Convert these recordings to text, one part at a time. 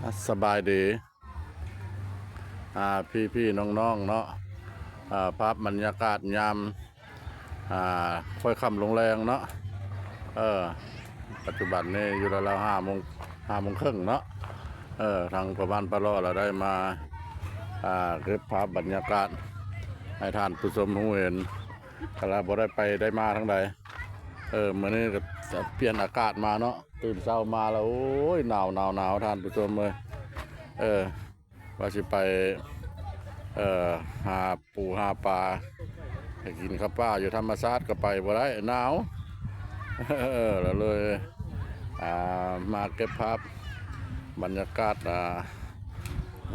ອ່າ ສະບາຍດີ ອ່າ ພີ່ໆ ນ້ອງໆ ເນາະ ອ່າ ພາບບັນຍາກາດຍາມ ອ່າ ຄ່ອຍຄ່ຳລົງແລງເນາະ ເອີ ປັດຈຸບັນນີ້ຢູ່ລາວໆ ຫ້າໂມງ ຫ້າໂມງເຄິ່ງເນາະ ເອີ ທາງພໍ່ບ້ານພະເລາະລະໄດ້ມາ ອ່າ ເກັບພາບບັນຍາກາດໃຫ້ທ່ານຜູ້ຊົມຮູ້ເຫັນ ກະລະບໍ່ໄດ້ໄປໄດ້ມາທາງໃດ ເອີ ມື້ນີ້ກະປ່ຽນອາກາດມາເນາະ ຕື່ນເຊົ້າມາລະ ໂອ້ຍ ໜາວໆໆ ທ່ານຜູ້ຊົມເອີຍ ເອີ ວ່າຊິໄປ ເອີ ຫາປູຫາປາ ໄປກິນເຂົ້າປ່າຢູ່ທຳມະຊາດກະໄປບໍ່ໄດ້ ໜາວ ເອີ ລະເລີຍ ອ່າ ມາເກັບພາບບັນຍາກາດ ອ່າ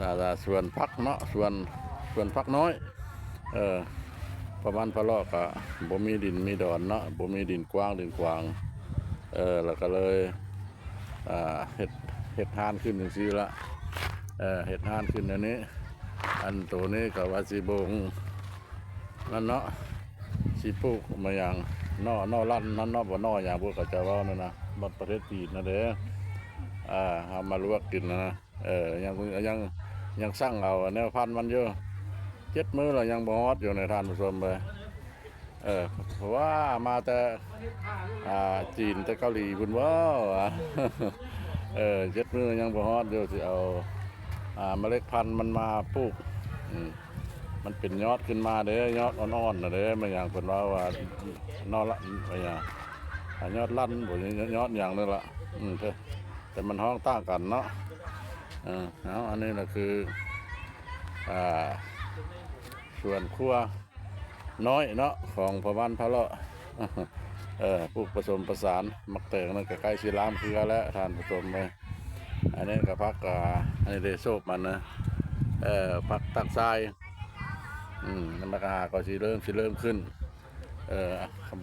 ອ່າ ສວນຜັກເນາະ ສວນ ສວນຜັກນ້ອຍ ເອີ ປະມານພະເລາະກະບໍ່ມີດິນມີດອນເນາະ ບໍ່ມີດິນກວ້າງດິນກວ້າງ ເອີ ລະກະເລີຍ ອ່າ ເຮັດ ເຮັດຮ້ານຂຶ້ນຈັ່ງຊີ້ລະ ເອີ ເຮັດຮ້ານຂຶ້ນແນວນີ້ ອັນໂຕນີ້ກະວ່າຊິບົ່ງນັ້ນເນາະ ຊິປູກມາຫຍັງ ໜໍ່ ໜໍ່ລັນຫັ້ນເນາະ ບໍ່ໜໍ່ຫຍັງພວກເຂົາເຈົ້າເວົ້ານັ້ນນະ ປະເທດຈີນນັ້ນເດ້ ອ່າ ເອົາມາລວກກິນນະ ເອີ ຍັງ ຍັງ ຍັງສັ່ງເອົາແນວພັນມັນຢູ່ ເຈັດມື້ລະຍັງບໍ່ຮອດຢູ່ໃນທ່ານຜູ້ຊົມເອີຍ ເອີ ເພາະວ່າມາແຕ່ ອ່າ ຈີນແຕ່ເກົາຫຼີພຸ້ນບໍ່ ເອີ ເຈັດມື້ຍັງບໍ່ຮອດຢູ່ ຊິເອົາ ອ່າ ມະເລັດພັນມັນມາປູກ ອືມ ມັນເປັນຍອດຂຶ້ນມາເດ້ ຍອດອ່ອນໆນະເດ້ ແມ່ນຫຍັງເພິ່ນເວົ້າວ່າ ນອລະ ອາຫຍັງ ອາ ຍອດລັນບໍ ຍອດຫຍັງນີ້ລະ ອືມ ແຕ່ ແຕ່ມັນຮ້ອງຕ່າງກັນເນາະ ເອີ ເອົາ ອັນນີ້ລະຄື ອ່າ ສວນຄົວນ້ອຍເນາະ ຂອງພໍ່ບ້ານພະເລາະ ເອີ ປູກປະສົມປະສານ ໝາກແຕງນັ້ນກະໃກ້ຊິລາມເຄືອແລ້ວທ່ານຜູ້ຊົມເອີຍ ອັນນີ້ກະຜັກ ອ່າ ອັນນີ້ເດ້ ໂຊບມັນນະ ເອີ ຜັກຕັກຊາຍ ອືມ ມັນກະຫາກໍຊິເລີ່ມ ຊິເລີ່ມຂຶ້ນ ເອີ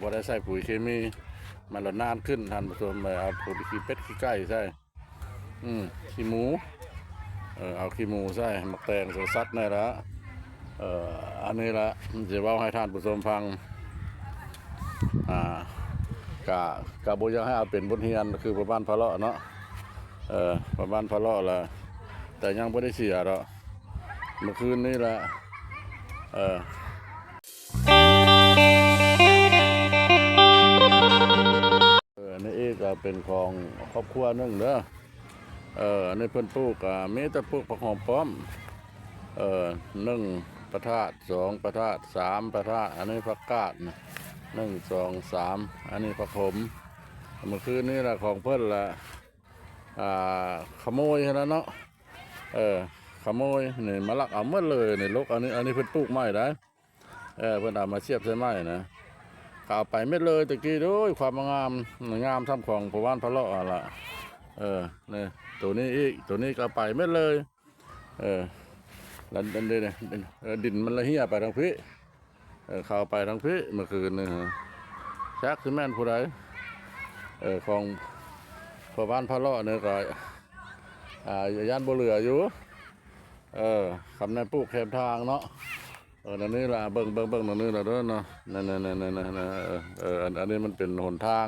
ບໍ່ໄດ້ໃສ່ປຸ໋ຍເຄມີ ມັນລະນານຂຶ້ນທ່ານຜູ້ຊົມ ເອີ ເອົາປຸ໋ຍຂີ້ເປັດຂີ້ໄກ່ໃສ່ ອືມ ຂີ້ໝູ ເອີ ເອົາຂີ້ໝູໃສ່ ໝາກແຕງໃສ່ ສັດແນ່ລະ ເອີ ອັນນີ້ລະ ຊິເວົ້າໃຫ້ທ່ານຜູ້ຊົມຟັງ ອ່າ ກະ ກະບໍ່ຢາກໃຫ້ເອົາເປັນບົດຮຽນ ຄືພໍ່ບ້ານພະເລາະເນາະ ເອີ ພໍ່ບ້ານພະເລາະລະ ແຕ່ຍັງບໍ່ໄດ້ເສຍດອກ ມື້ຄືນນີ້ລະ ເອີ ເອີ ອັນນີ້ອີກກະເປັນຂອງຄອບຄົວໜຶ່ງເດີ ເອີ ອັນນີ້ເພິ່ນປູກ ກະມີແຕ່ປູກຜັກຫອມປ້ອມ ເອີ ໜຶ່ງປະທາດ ສອງປະທາດ ສາມປະທາດ ອັນນີ້ຜັກກາດ ໜຶ່ງ ສອງ ສາມ ອັນນີ້ຜັກໂຂມ ມື້ຄືນນີ້ລະຂອງເພິ່ນລະ ອ່າ ຂະໂມຍຫັ້ນລະເນາະ ເອີ ຂະໂມຍນີ້ມາລັກເອົາໝົດເລີຍນີ້ ລົກ ອັນນີ້ ອັນນີ້ເພິ່ນປູກໃໝ່ໄດ໋ ເອີ ເພິ່ນເອົາມາສຽບໃສ່ໄມ້ນະ ກະເອົາໄປໝົດເລີຍ ແຕ່ກີ້ໂອ້ຍ ຄວາມງາມ ງາມສ່ຳຂອງພໍ່ບ້ານພະເລາະຫັ້ນລະ ເອີ ນີ້ ໂຕນີ້ອີກ ໂຕນີ້ກະເອົາໄປໝົດເລີຍ ເອີ ລະ ເອີ ດິນມັນລະເຫ່ຍໄປທາງພີ້ ເອີ ເຂົ້າໄປທາງພີ້ ມື້ຄືນນີ້ ຈັກຊິແມ່ນຜູ້ໃດ ເອີ ຂອງພໍ່ບ້ານພະເລາະນີ້ກະ ອ່າ ຢ້ານບໍ່ເຫຼືອຢູ່ ເອີ ຄຳແນນປູກແຄມທາງເນາະ ເອີ ນັ້ນນີ້ລະ ເບິ່ງ ເບິ່ງ ເບິ່ງນັ້ນນີ້ລະເດີເນາະ ນັ້ນໆໆໆ ເອີ ເອີ ອັນ ອັນນີ້ມັນເປັນຫົນທາງ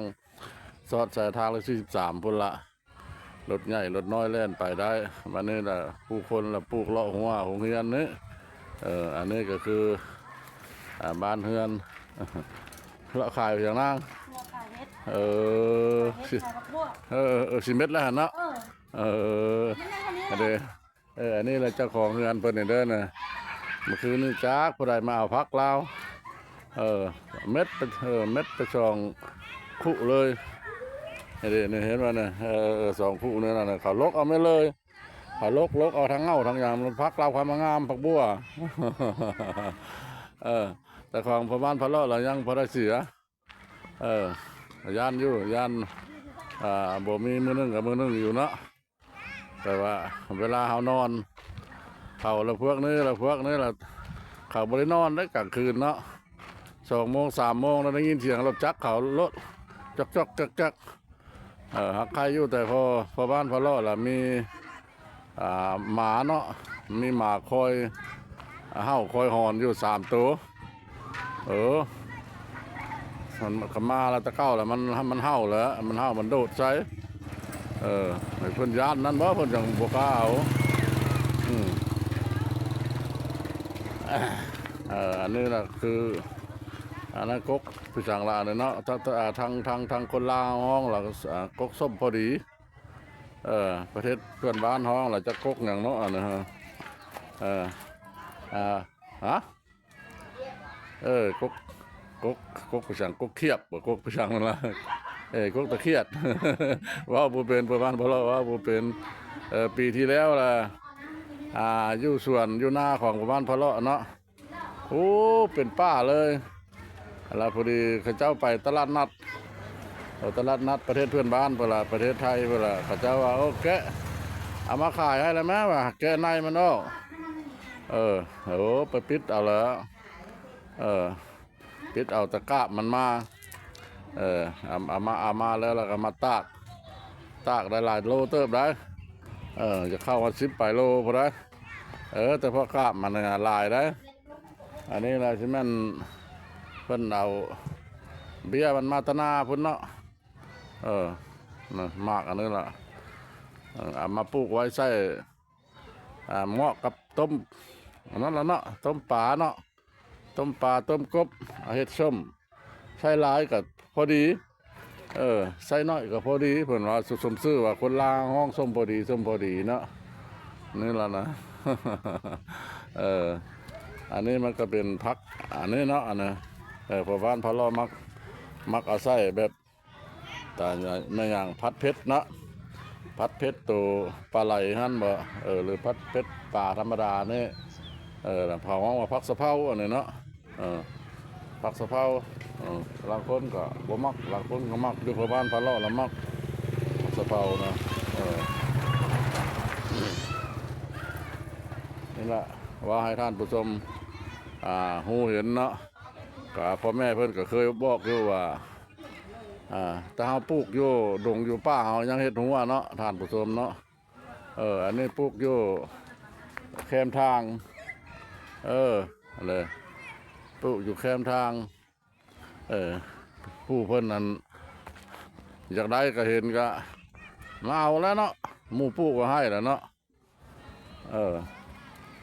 ສອດໃສ່ທາງລະສີ່ສິບສາມພຸ້ນລະ ລົດໃຫຍ່ລົດນ້ອຍແລ່ນໄປໄດ້ ບາດນີ້ລະຜູ້ຄົນລະປູກເລາະຮົ້ວໂຮງຮຽນນີ້ ເອີ ອັນນີ້ກະຄື ອ່າ ບ້ານເຮືອນ ເລາະຂາຍຫຍັງນາງ ເອີ ເອີ ເອີ ສິເມັດແລ້ວຫັ້ນເນາະ ເອີ ເອີ ອັນນີ້ ເອີ ອັນນີ້ລະເຈົ້າຂອງເຮືອນເພິ່ນນີ້ເດີນະ ມື້ຄືນນີ້ຈັກຜູ້ໃດມາເອົາຜັກລາວ ເອີ ເມັດໄປ ເອີ ເມັດໄປສອງຄຸເລີຍ ນີ້ເດ້ ນີ້ເຫັນບໍ່ນະ ເອີ ສອງຄຸນີ້ນະ ເຂົາລົກເອົາໝົດເລີຍ ເຂົາລົກ ລົກເອົາທັງເຫງົ້າທັງຫຍັງ ຜັກລາວຄວາມງາມ ຜັກບົວ ເອີ ແຕ່ຂອງພໍ່ບ້ານພະເລາະລະຍັງພໍໄດ້ເສຍ ເອີ ຢ້ານຢູ່ ຢ້ານ ອ່າ ບໍ່ມີມື້ໜຶ່ງກະມື້ໜຶ່ງຢູ່ເນາະ ແຕ່ວ່າເວລາເຮົານອນ ເຂົາລະພວກນີ້ລະພວກນີ້ລະ ເຂົາບໍ່ໄດ້ນອນເດ້ກາງຄືນເນາະ ສອງໂມງ ສາມໂມງລະໄດ້ຍິນສຽງລົດຈັກເຂົາໂລດ ຈອກໆ ຈັກໆ ເອີ ຫາກໃຄຢູ່ ແຕ່ພໍ ພໍບ້ານພໍເລາະລະມີ ອ່າ ໝາເນາະ ມີໝາຄອຍເຫົ່າຄອຍຫອນຢູ່ສາມໂຕ ເອີ ມັນ ຄັນມາລະແຕ່ເກົ່າລະ ມັນ ມັນເຫົ່າລະ ມັນເຫົ່າ ມັນໂດດໃສ່ ເ ເອີ ໃຫ້ເພິ່ນຢ້ານນັ້ນບໍ່ ເພິ່ນຈັ່ງບໍ່ກ້າເອົາ. ອືມ ເອີ ອັນນີ້ລະຄື ອັນນັ້ນກົກ ຄືຈັ່ງລະອັນນີ້ເນາະ ທາງ ທາງ ທາງຄົນລາວຮ້ອງລະ ອ່າ ກົກສົ້ມພໍດີ. ເອີ ປະເທດເພື່ອນບ້ານຮ້ອງລະຈັກກົກຫຍັງເນາະ ອັນນີ້. ເອີ ອ່າ ຮະ ເອີ ກົກ ກົກ ກົກໄປສັງ ກົກຂຽບບໍ່ ກົກໄປສັງນັ້ນລະ ເອີ ກົກຕະຂຽດ ເວົ້າບໍ່ເປັນ ປະມານພໍ່ເລາະ ເວົ້າບໍ່ເປັນ. ເອີ ປີທີ່ແລ້ວລະ ອ່າ ຢູ່ສວນຢູ່ນາຂອງປະມານພໍ່ເລາະເນາະ ໂອ້ ເປັນປ່າເລີຍ ລະພໍດີເຂົາເຈົ້າໄປຕະຫຼາດນັດ ເອີ ຕະຫຼາດນັດປະເທດເພື່ອນບ້ານພຸ້ນລະ ປະເທດໄທພຸ້ນລະ ເຂົາເຈົ້າວ່າ ໂອ້ ແກະ ເອົາມາຂາຍໃຫ້ລະແມ້ວ່າ ແກະໃນມັນອອກ. ເອີ ໂອ້ ໄປປິດເອົາລະ ເອີ ປິດເອົາແຕ່ກາບມັນມາ ເອີ ເອົາ ເອົາມາ ເອົາມາແລ້ວ ແລ້ວກໍມາຕາກ ຕາກໄດ້ຫຼາຍໂລເຕີບໄດ໋ ເອີ ຈະເຂົ້າຮອດສິບປາຍໂລພຸ້ນໄດ໋. ເອີ ແຕ່ພໍກາບມັນນະຫຼາຍໄດ໋. ອັນນີ້ລະຊິແມ່ນເພິ່ນເອົາເບ້ຍມັນມາແຕ່ນາພຸ້ນເນາະ. ເອີ ນະ ໝາກອັນນີ້ລະ ເອີ ເອົາມາປູກໄວ້ໃສ່ ອ່າ ເໝາະກັບຕົ້ມ ອັນນັ້ນລະເນາະ ຕົ້ມປາເນາະ ຕົ້ມປາ ຕົ້ມກົບ ເອົາເຮັດສົ້ມ ໃສ່ຫຼາຍກໍພໍດີ ເອີ ໃສ່ໜ້ອຍກໍພໍດີ ເພິ່ນວ່າ ສົມຊື່ວ່າຄົນລາວຮ້ອງ ສົ້ມພໍດີ ສົ້ມພໍດີເນາະ ນີ້ລະນະ. ເອີ ອັນນີ້ມັນກໍເປັນຜັກ ອັນນີ້ເນາະ ອັນນະ ເອີ ພໍ່ບ້ານພາເລາະມັກ ມັກເອົາໃສ່ແບບ ແມ່ນຫຍັງ ຜັດເຜັດເນາະ ຜັດເຜັດໂຕປາໄຫຼຫັ້ນບໍ ເອີ ຫຼືຜັດເຜັດປາທຳມະດານີ້ ເອີ ເຂົາຮ້ອງວ່າຜັກສະເພົາ ອັນນີ້ເນາະ ເອີ ຜັກສະເພົາ ເອີ ລາງຄົນກໍບໍ່ມັກ ລາງຄົນກໍມັກ ຢູ່ພໍ່ບ້ານພາເລາະລະມັກຜັກສະເພົານະ ເອີ ນີ້ລະ ວ່າໃຫ້ທ່ານຜູ້ຊົມ ອ່າ ຮູ້ເຫັນເນາະ ກໍພໍ່ແມ່ເພິ່ນກໍເຄີຍບອກຢູ່ວ່າ ອ່າ ຖ້າເຮົາປູກຢູ່ດົງຢູ່ປ່າ ເຮົາຍັງເຮັດຮົ້ວເນາະ ທ່ານຜູ້ຊົມເນາະ. ເອີ ອັນນີ້ປູກຢູ່ແຄມທາງ ເອີ ຫັ້ນແຫຼະ ປູກຢູ່ແຄມທາງ ເອີ ຜູ້ເພິ່ນນັ້ນຢາກໄດ້ກໍເຫັນກໍມາເອົາແລ້ວເນາະ ໝູ່ປູກກໍໃຫ້ແລ້ວເນາະ. ເອີ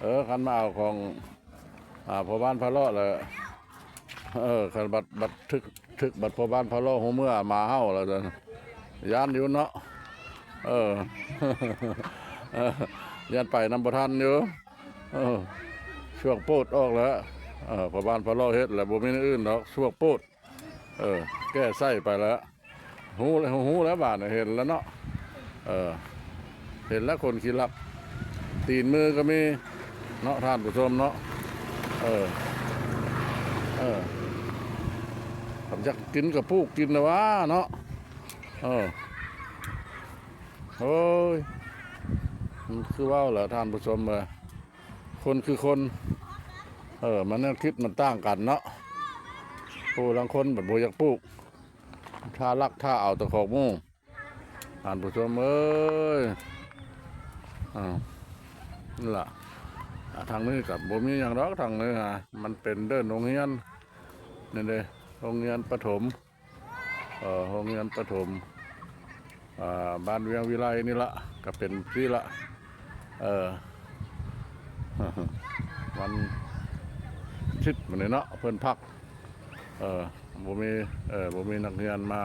ເອີ ຄັນມາເອົາຂອງ ອ່າ ພໍ່ບ້ານພາເລາະແລ້ວ ເອີ ຄັນບັດ ບັດຖືກ ຖືກບັດພໍ່ບ້ານພາເລາະຮູ້ເມືອມາເຮົາແລ້ວ ຢ້ານຢູ່ເນາະ ເອີ ຢ້ານໄປນຳບໍ່ທັນຢູ່ ເອີ ຊ່ວງໂປດອອກແລ້ວ ເອີ ພໍ່ບ້ານພາເລາະເຮັດແລ້ວ ບໍ່ມີແນວອື່ນດອກ ຊ່ວງໂປດ ເອີ ແກ້ໄສ້ໄປແລ້ວ ຮູ້ແລ້ວ ຮູ້ແລ້ວບາດນີ້ ເຫັນແລ້ວເນາະ ເອີ ເຫັນແລ້ວຄົນຂີ້ລັກ ຕີນມືກໍມີເນາະ ທ່ານຜູ້ຊົມເນາະ ເອີ ເອີ ຄັນຢາກກິນກໍປູກກິນນະຫວາເນາະ ເອີ ໂອ້ຍ ຄືເວົ້າແຫຼະທ່ານຜູ້ຊົມເອີຍ ຄົນຄືຄົນ ເອີ ມັນແນວຄິດມັນຕ່າງກັນເນາະ ຜູ້ລາງຄົນບັດບໍ່ຢາກປູກ ຖ້າລັກຖ້າເອົາແຕ່ຂອງໝູ່ ທ່ານຜູ້ຊົມເອີຍ ອ່າ ນັ້ນລະ ອ່າ ທາງນີ້ກໍບໍ່ມີຫຍັງດອກ ທາງນີ້ຫາ ມັນເປັນເດີ່ນໂຮງຮຽນ ນີ້ເດ້ ໂຮງຮຽນປະຖົມ ເອີ ໂຮງຮຽນປະຖົມ ອ່າ ບ້ານວຽງວິໄລນີ້ລະ ກໍເປັນຊີ້ລະ ເອີ ວັນທິດມື້ນີ້ເນາະ ເພິ່ນພັກ ເອີ ບໍ່ມີ ເອີ ບໍ່ມີນັກຮຽນມາ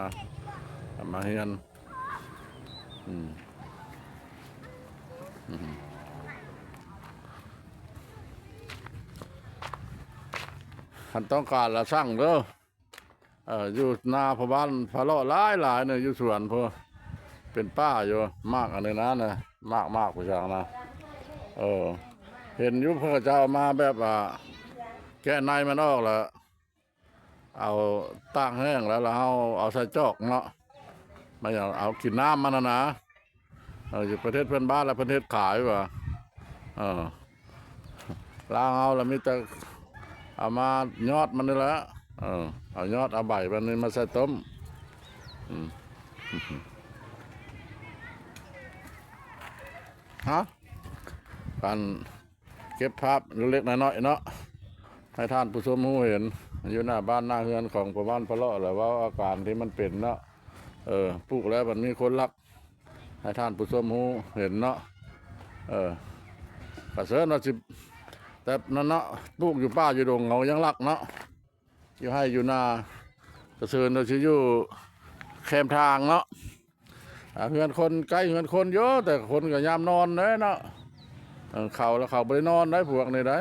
ມາຮຽນ ອືມ ອືມ ຄັນຕ້ອງການລະສັ່ງເດີ. ເອີ ຢູ່ນາພໍ່ບ້ານພາເລາະຫຼາຍໆ ເນາະ ຢູ່ສວນພຸ້ນ ເປັນປ່າຢູ່ ໝາກອັນນີ້ນະ ນະ ໝາກ ໝາກໄປສັງນະ ເອີ ເຫັນຢູ່ເຂົາເຈົ້າເອົາມາແບບວ່າ ແກະໃນມັນອອກແລ້ວ ເອົາຕາກແຫ້ງແລ້ວ ແລ້ວເຮົາເອົາໃສ່ຈອກເນາະ ມາຫຍັງ ເອົາກິນນ້ຳມັນຫັ້ນນະ. ເອີ ຢູ່ປະເທດເພື່ອນບ້ານລະເພິ່ນເຮັດຂາຍວ່າ ເອີ ລາວເຮົາລະມີແຕ່ເອົາມາຍອດມັນນີ້ແຫຼະ ເອີ ເອົາຍອດເອົາໃບມັນນີ້ມາໃສ່ຕົ້ມ ອືມ ຮະ ການເກັບພາບເລັກໆນ້ອຍໆເນາະ ໃຫ້ທ່ານຜູ້ຊົມຮູ້ເຫັນ ຢູ່ໜ້າບ້ານໜ້າເຮືອນຂອງພໍ່ບ້ານພາເລາະ ແລະ ເວົ້າອາການທີ່ມັນເປັນເນາະ ເອີ ປູກແລ້ວມັນມີຄົນລັກ ຫ້ທ່ານຜູ້ຊົມຮູ້ເຫັນເນາະ. ເອີ ກະເຊີນວ່າຊິ ແຕ່ນັ້ນເນາະ ປູກຢູ່ປ່າຢູ່ດົງເຮົາຍັງລັກເນາະ ຢູ່ໄຮ່ຢູ່ນາ. ກະເຊີນວ່າຊິຢູ່ແຄມທາງເນາະ. ອ່າ ເຮືອນຄົນໃກ້ເຮືອນຄົນຢູ່ ແຕ່ຄົນກໍຍາມນອນເດ້ເນາະ. ເອີ ເຂົາລະເຂົາບໍ່ໄດ້ນອນໄດ້ພວກນີ້ໄດ໋.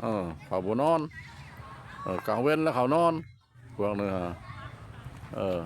ເອີ ເຂົາບໍ່ນອນ. ເອີ ກາງເວັນລະເຂົານອນ ພວກນີ້. ເອີ